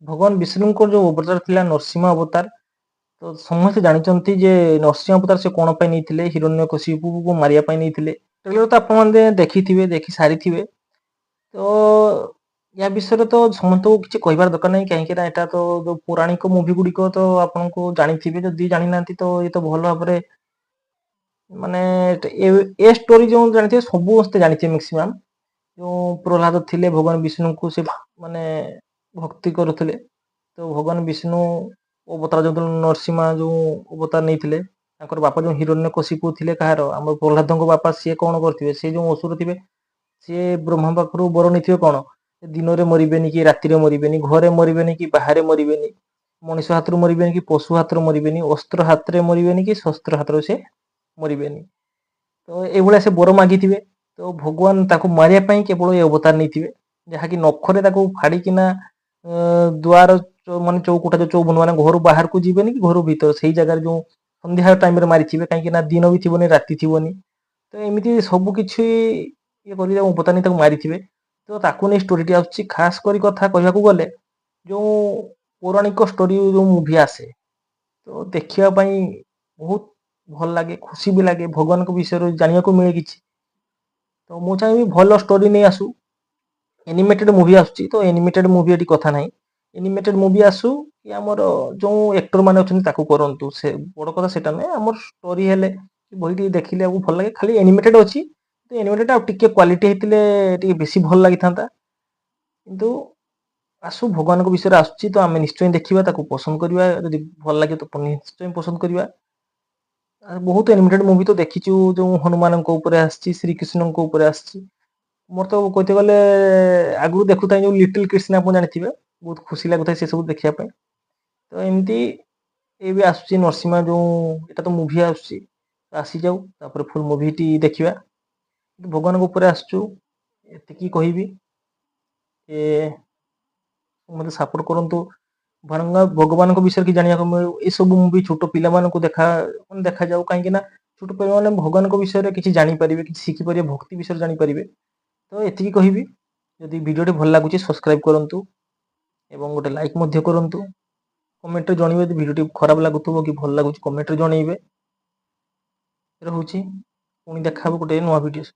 ଭଗବାନ ବିଷ୍ଣୁଙ୍କର ଯେଉଁ ଅବତାର ଥିଲା ନରସିଂହ ଅବତାର, ତ ସମସ୍ତେ ଜାଣିଛନ୍ତି ଯେ ନରସିଂହ ଅବତାର ସେ କ'ଣ ପାଇଁ ନେଇଥିଲେ। ହିରଣ୍ୟକଶିପୁକୁ ମାରିବା ପାଇଁ ନେଇଥିଲେ। ଟ୍ରେଲର ତ ଆପଣମାନେ ଦେଖିଥିବେ, ଦେଖି ସାରିଥିବେ। ତ ୟା ବିଷୟରେ ତ ସମସ୍ତଙ୍କୁ କିଛି କହିବାର ଦରକାର ନାହିଁ, କାହିଁକି ନା ଏଟା ତ ଯୋଉ ପୌରାଣିକ ମୁଭି ଗୁଡ଼ିକ ତ ଆପଣଙ୍କୁ ଜାଣିଥିବେ। ଯଦି ଜାଣିନାହାନ୍ତି, ତ ଇଏ ତ ଭଲ ଭାବରେ ମାନେ ଏ ଷ୍ଟୋରି ଯେଉଁ ଜାଣିଥିବେ, ସମସ୍ତେ ଜାଣିଥିବେ ମ୍ୟାକ୍ସିମମ୍। ଯେଉଁ ପ୍ରହ୍ଲାଦ ଥିଲେ, ଭଗବାନ ବିଷ୍ଣୁଙ୍କୁ ସେ ମାନେ ଭକ୍ତି କରୁଥିଲେ। ତ ଭଗବାନ ବିଷ୍ଣୁ ଅବତାର ଯେଉଁ ନରସିଂହ ଯେଉଁ ଅବତାର ନେଇଥିଲେ, ତାଙ୍କର ବାପା ଯେଉଁ ହିରଣ୍ୟକଶିପୁ ଥିଲେ, କାହାର, ଆମର ପ୍ରହ୍ଲାଦଙ୍କ ବାପା, ସିଏ କ'ଣ କରିଥିବେ? ସେ ଯେଉଁ ଅସୁର ଥିବେ, ସିଏ ବ୍ରହ୍ମା ପାଖରୁ ବର ନେଇଥିବେ କ'ଣ? ଦିନରେ ମରିବେନି କି ରାତିରେ ମରିବେନି, ଘରେ ମରିବେନି କି ବାହାରେ ମରିବେନି, ମଣିଷ ହାତରୁ ମରିବେନି କି ପଶୁ ହାତରୁ ମରିବେନି, ଅସ୍ତ୍ର ହାତରେ ମରିବେନି କି ଶସ୍ତ୍ର ହାତରୁ ସେ ମରିବେନି। ତ ଏଇଭଳିଆ ସେ ବର ମାଗିଥିବେ। ତ ଭଗବାନ ତାକୁ ମାରିବା ପାଇଁ କେବଳ ଏ ଅବତାର ନେଇଥିବେ, ଯାହାକି ନଖରେ ତାକୁ ଫାଡ଼ିକିନା ଦୁଆର ମାନେ ଚଉକୁଟା ଯୋଉ 54, ମାନେ ଘରୁ ବାହାରକୁ ଯିବେନି କି ଘରୁ ଭିତର, ସେଇ ଜାଗାରେ ଯୋଉ ସନ୍ଧ୍ୟା ଟାଇମରେ ମାରିଥିବେ, କାହିଁକି ନା ଦିନ ବି ଥିବନି, ରାତି ଥିବନି। ତ ଏମିତି ସବୁ କିଛି ଇଏ କରି ତାକୁ ଅବତାର ନେଇ ତାକୁ ମାରିଥିବେ। ତ ତାକୁ ନେଇ ଷ୍ଟୋରିଟି ଆସୁଛି। ଖାସ କରି କଥା କହିବାକୁ ଗଲେ, ଯୋଉ ପୌରାଣିକ ଷ୍ଟୋରି ଯୋଉ ମୁଭି ଆସେ, ତ ଦେଖିବା ପାଇଁ ବହୁତ ଭଲ ଲାଗେ, ଖୁସି ବି ଲାଗେ, ଭଗବାନଙ୍କ ବିଷୟରେ ଜାଣିବାକୁ ମିଳେ କିଛି। ତ ମୁଁ ଚାହିଁବି ଭଲ ଷ୍ଟୋରି ନେଇ ଆସୁ। ଏନିମେଟେଡ୍ ମୁଭି ଆସୁଛି, ତ ଏନିମେଟେଡ୍ ମୁଭି ଏଠି କଥା ନାହିଁ। ଏନିମେଟେଡ୍ ମୁଭି ଆସୁ କି ଆମର ଯୋଉ ଆକ୍ଟର ମାନେ ଅଛନ୍ତି ତାକୁ କରନ୍ତୁ, ସେ ବଡ଼ କଥା ସେଇଟା ନୁହେଁ। ଆମର ଷ୍ଟୋରି ହେଲେ ବହିଟି ଦେଖିଲେ ଆମକୁ ଭଲ ଲାଗେ। ଖାଲି ଏନିମେଟେଡ୍ ଅଛି ତ ଏନିମେଟେଡ୍ ଆଉ ଟିକେ କ୍ୱାଲିଟି ହେଇଥିଲେ ଟିକେ ବେଶୀ ଭଲ ଲାଗିଥାନ୍ତା। କିନ୍ତୁ ଆସୁ, ଭଗବାନଙ୍କ ବିଷୟରେ ଆସୁଛି, ତ ଆମେ ନିଶ୍ଚୟ ଦେଖିବା, ତାକୁ ପସନ୍ଦ କରିବା। ଯଦି ଭଲ ଲାଗେ ତ ନିଶ୍ଚୟ ପସନ୍ଦ କରିବା। ବହୁତ ଏନିମେଟେଡ୍ ମୁଭି ତ ଦେଖିଛୁ, ଯୋଉ ହନୁମାନଙ୍କ ଉପରେ ଆସିଛି, ଶ୍ରୀକୃଷ୍ଣଙ୍କ ଉପରେ ଆସିଛି। ମୋର ତ କହିତେ ଗଲେ ଆଗରୁ ଦେଖୁଥାଏ ଯୋଉ ଲିଟିଲ କୃଷ୍ଣ, ଆପଣ ଜାଣିଥିବେ, ବହୁତ ଖୁସି ଲାଗୁଥାଏ ସେ ସବୁ ଦେଖିବା ପାଇଁ। ତ ଏମିତି ଏ ବି ଆସୁଛି ନରସିଂହା ଯୋଉ, ଏଟା ତ ମୁଭି ଆସୁଛି, ଆସିଯାଉ, ତାପରେ ଫୁଲ୍ ମୁଭିଟି ଦେଖିବା। ଭଗବାନଙ୍କ ଉପରେ ଆସୁଛୁ, ଏତିକି କହିବି ଏ ମୋତେ ସପୋର୍ଟ କରନ୍ତୁ। ଭଗବାନଙ୍କ ବିଷୟରେ କି ଜାଣିବାକୁ ମିଳୁ। ଏସବୁ ମୁଭି ଛୋଟ ପିଲାମାନଙ୍କୁ ଦେଖା ମାନେ ଦେଖାଯାଉ, କାହିଁକି ନା ଛୋଟ ପିଲାମାନେ ଭଗବାନଙ୍କ ବିଷୟରେ କିଛି ଜାଣିପାରିବେ, କିଛି ଶିଖିପାରିବେ, ଭକ୍ତି ବିଷୟରେ ଜାଣିପାରିବେ। ତ ଏତିକି କହିବି, ଯଦି ଭିଡ଼ିଓଟି ଭଲ ଲାଗୁଛି, ସବସ୍କ୍ରାଇବ କରନ୍ତୁ ଏବଂ ଗୋଟେ ଲାଇକ୍ ମଧ୍ୟ କରନ୍ତୁ। କମେଣ୍ଟରେ ଜଣେଇବେ, ଯଦି ଭିଡ଼ିଓଟି ଖରାପ ଲାଗୁଥିବ କି ଭଲ ଲାଗୁଛି, କମେଣ୍ଟରେ ଜଣେଇବେ। ରହୁଛି, ପୁଣି ଦେଖା ହବ ଗୋଟେ ନୂଆ ଭିଡ଼ିଓ।